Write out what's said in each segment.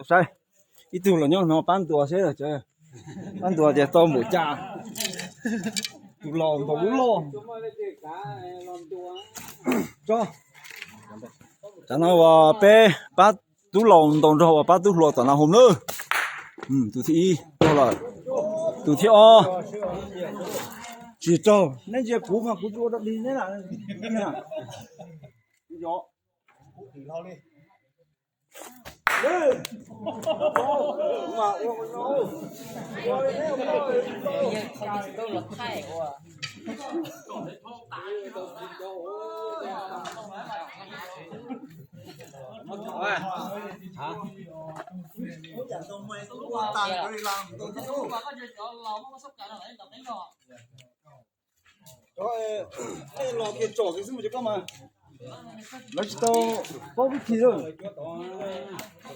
Saib, ib tug los nyob no pab ntuas seb, pab ntuas tias tau npaum cas. Tus laus ntaus lub loj. Tam no uas peb pab tub laus ntaus nrog uas pab tub hluas tom no hauv na. Tus thib ib raug lawm, tus thib ob tsis raug. Neb ntsia kuv mas kuv tsis ua rau dig neb na. Los kiag tsom kiag xwb mas cov koj mas lawv tsis tau paub vib thi lawm.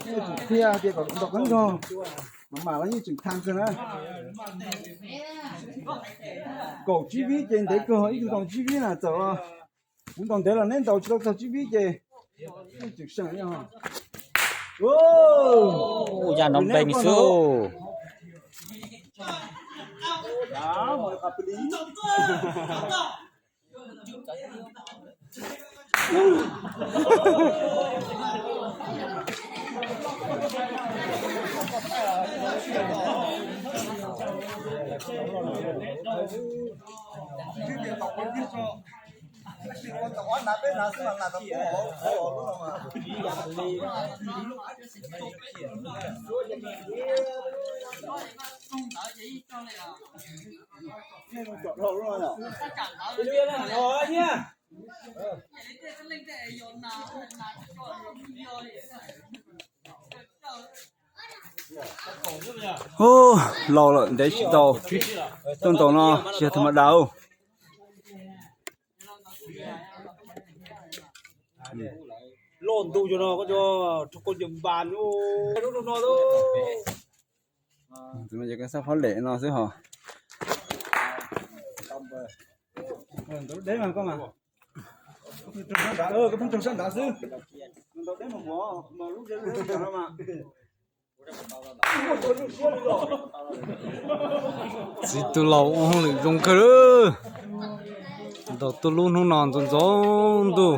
Nej tseem qhia tias kom ntaus qeeb nrog, mas mas los yeej tseem thaj kawg na. Kaum tsib vib ces ntev kawg, ib tug ntaus tsib vib na txawm kuv ntaus ntev los neb ntaus tsis tau txog tsib vib ces yeej tseem seem li. Ya nrov npe xwb. Ub, laus lawm ntev tsis ntaus, tuaj ntaus no tsis yog tha ma da. Loj ntu no, rau koj ncaws npas lub no. Tus no ces koj xab phab lem no xwb hos. Ntaus deb mas koj mas. Koj pheej raug sab nrad xwb. Ntaus deb mas, mas lub deb lub no mas. Txiv tus laus ua hauj lwm zoo kawg. Ntaus tuj lub hnub no ntxoov ntxoov ntuj,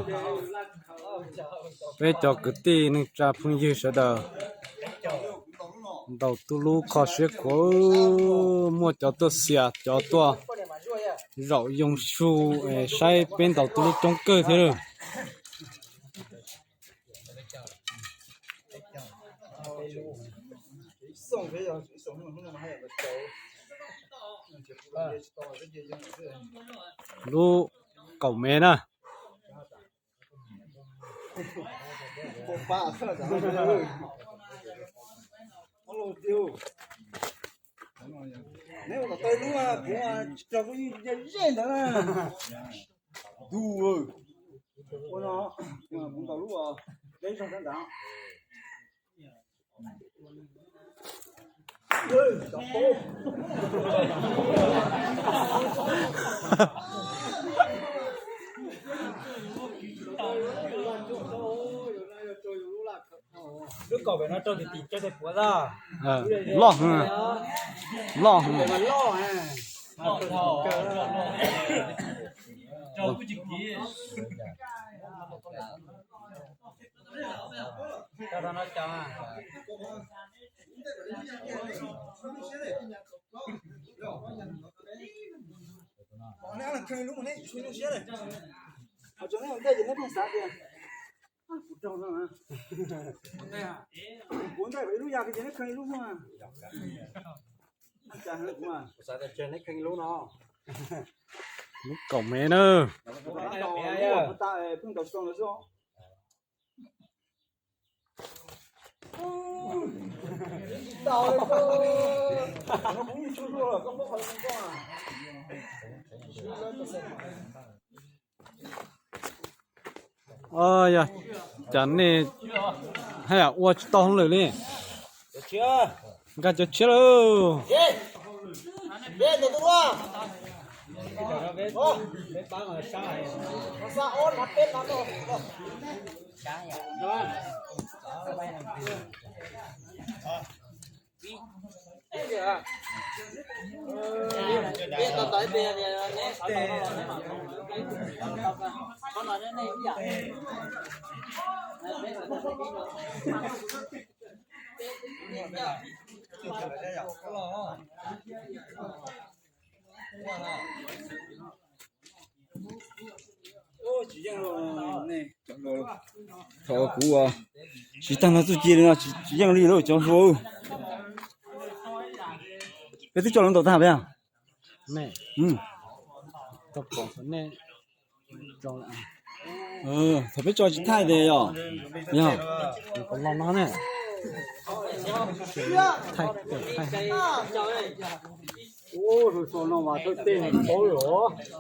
peb cov kwv tij neej tsa phooj ywg sawv daws ntaus tuj lub kho siab khuav, muaj cov tuaj xiam, cov tuaj zaum yoo su es saib peb ntaus tuj lub coob kawg thiab. Lub kaum mev na. Neb ua kom tau lub, kuv tsis raug kuv yeej zej ntawd na. Tus ua no, kuv ntaus lub deb zog sab nrad. Lub kaum pem no raug tim tim cov tais puav xwb. Loj, loj, loj. Kuv ntej ib lub ya ces neb kheej ib lub xwb. Lub kaum mev na. Yog cas nej haj yam ua tsis tau hauj lwm li? Nkag cov tshiab lauj. Thaum kuv tsis tag nrho txuj ci li no tsis yeej li lauj cov hluas. Peb twb tso lawv ntaus tag peb. Thaum peb tso tsis thaij tias yog, yog.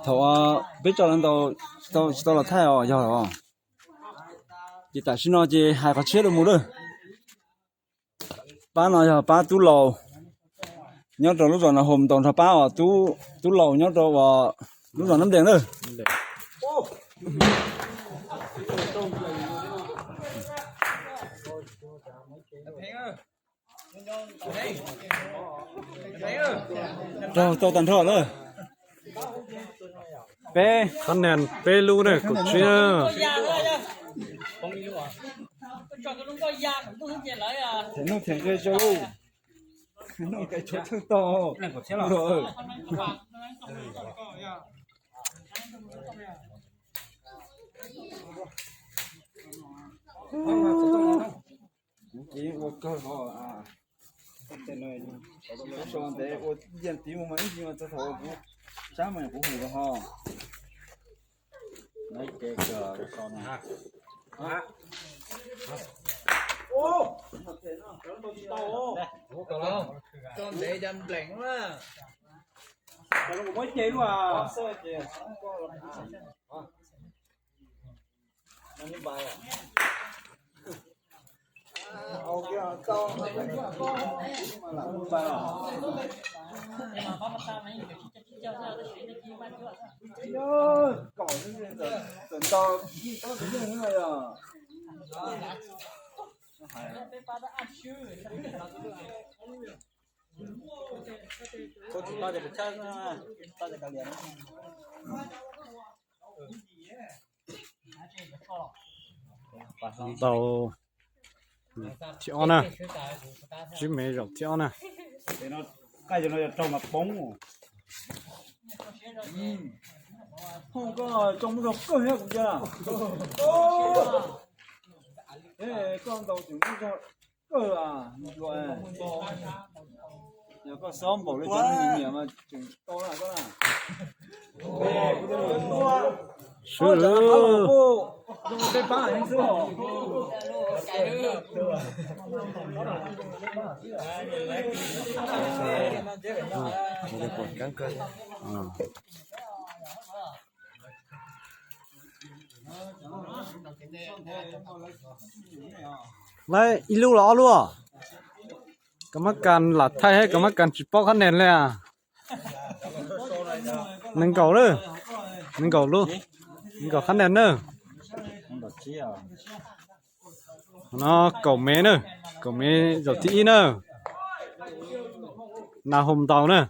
Thaum peb tso lawv ntaus tsis tau los thaij os yog los. Ces tam sim no ces hais qhov tshiab rau mus lawm. Pab no yog pab tub laus nyob rau lub zos Nas Hos ntaus nrog pab os tub laus nyob rau lub zos Nab Nplees na. Raug tau tag nrho lawm. Peb, qhab nees peb lub na, kaum tsib na. Them nuj them nqe rau, nuj nqe tshuav thawj tog. Kuv ces ua kawg ho, so ntev ua yeej tiv mus mas ib ncig mas txog thaum kuv sab mas kuv hum los ho. Muab ce lub a. Kom tawm ntau yeej yog. Ntaus thib ob na, tsib mev zaum thib ob na. Koj ntaus tseem muaj zog kawg, yog koj xob npaum li cov neeg nyiam mas tseem tau na koj na. Swb lawm. Lawv ib lub los ob lub? Koj mab kas lam thaij thiab koj mab kas tsis paub qhab nees li a. Nees nkaum lawm, nees nkaum lub, nees nkaum qhab nees na. No kaum mev na, kaum mev zaum thib ib na. Nas Hos ntaus na.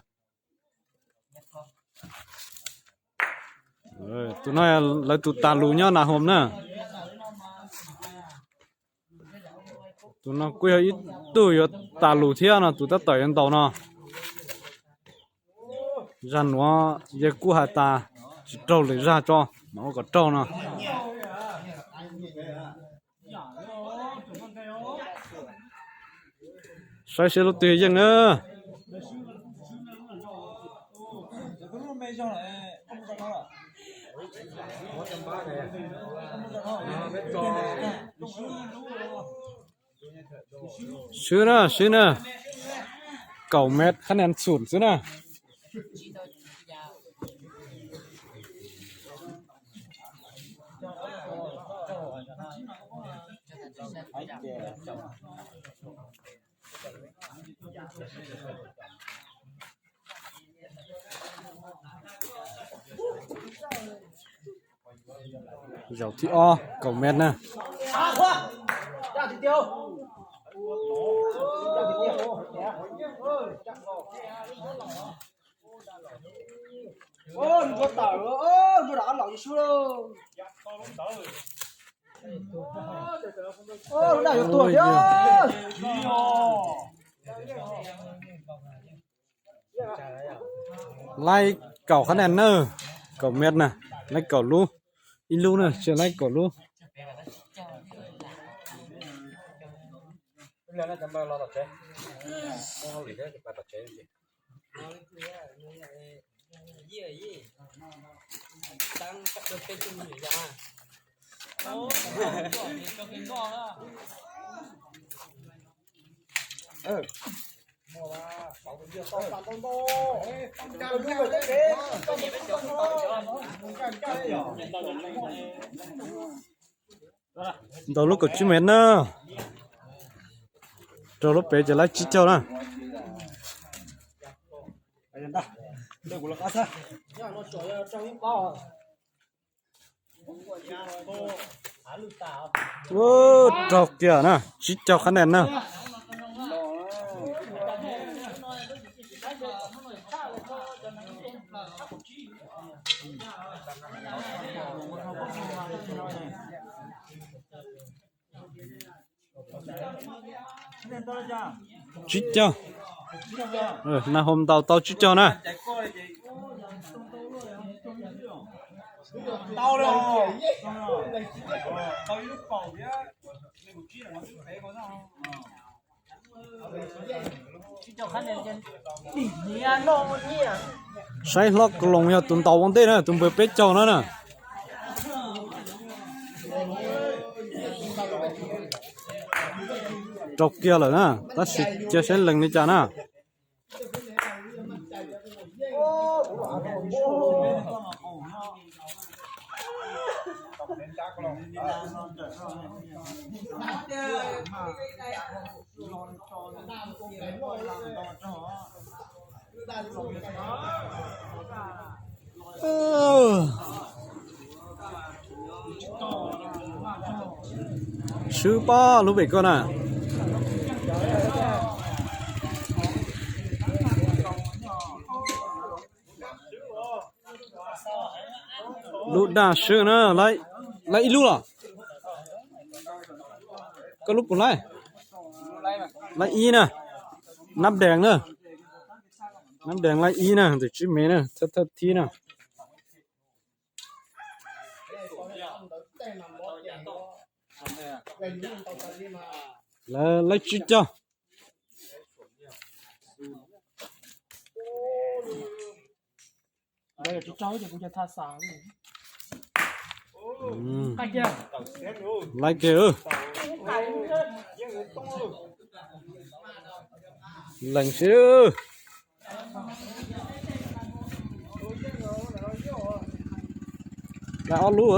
Tus no lawv tus tas lus nyob Nas Hos na. Tus no kuj yog ib tug yuav tas lus thiab no, tus tab tom yuav ntaus no. Zaj nuav yawg kuj has tas tsis raug lwm zaj tso, mas ua kom raug no. Saib seb lub twg yeej na. Swb na, swb na. Kaum mev qhab nees txhum xwb na. Zaum thib ob kaum mev na. Laib kaum qhab nas na, kaum mev na, laib kaum lub, ib lub na, tsis laib kaum lub. Ntau lub kaum tsib mev na, rau lub pem ces laib tsib caug na. Raug kiag na, tsib caug qhab nas na. Tsib caug. Na hom ntaus tau tsib caug na. Saib hlob Koos Loos yog tus ntaus ua ntej na, tus npawg peb caug no na. Raug kiag lawm na, tab sis cia saib lees li cas na. Swb pob lub pem koj na. Lub daj swb na, laib ib lub los? Koj lub puas laib? Laib ib na. Nab dees na. Nab dees laib ib na, ntawm tsib mev na, thawj thib na. Lawv laib tsib caug. Laib kiag. Lees xwb. Laib ob lub,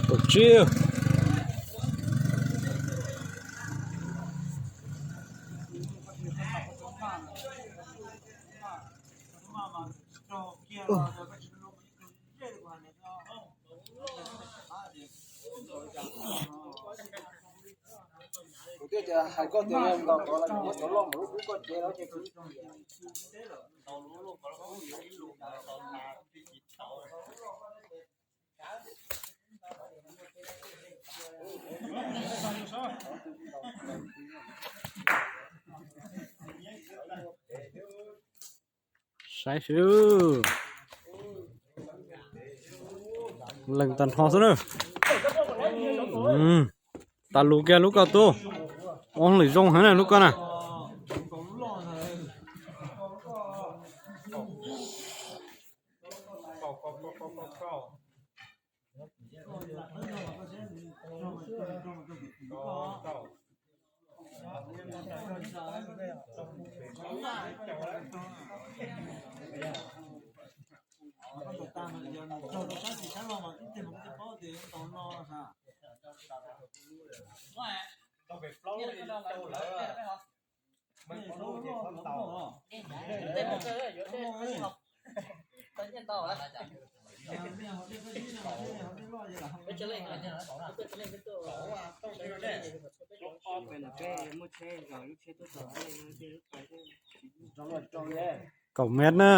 kaum tsib. Kuv thiaj hais koj tias yog ntaus tod los kuv muab cov loj npaum lub kub koj cev los ces kuv Saib xwb. Lees tag nrho xwb na. Tas lus kiag lub koj tub. Ua lwm zoo heev na lub koj na. Kaum mev na.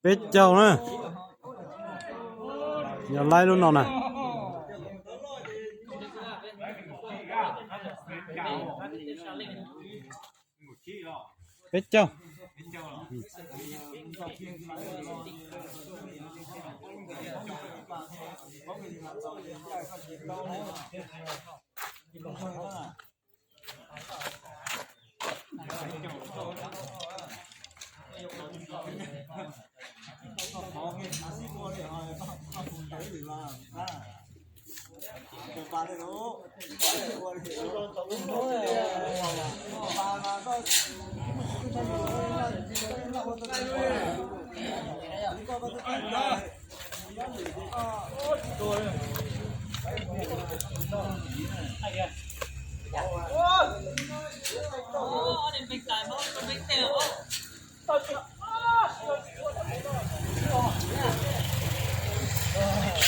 Peb caug na. Yog laib lub no na. Peb caug.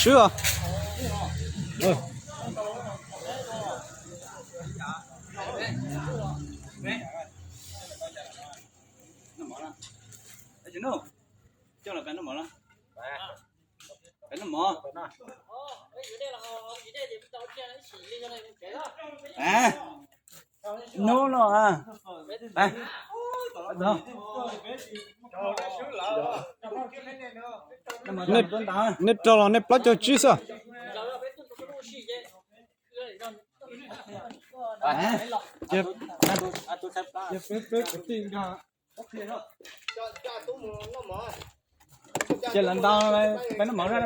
Swb os. Hnub no nej raug los nej plaub caug tsib xwb. Ces lawv ntau peb noj mov na.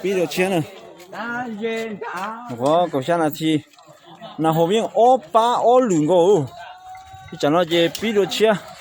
Pib dua tshiab na. Qhov kaum xya nas this, nas hauv yeej ob pab ob lwm nkaus. Ib tsam no ces pib dua tshiab.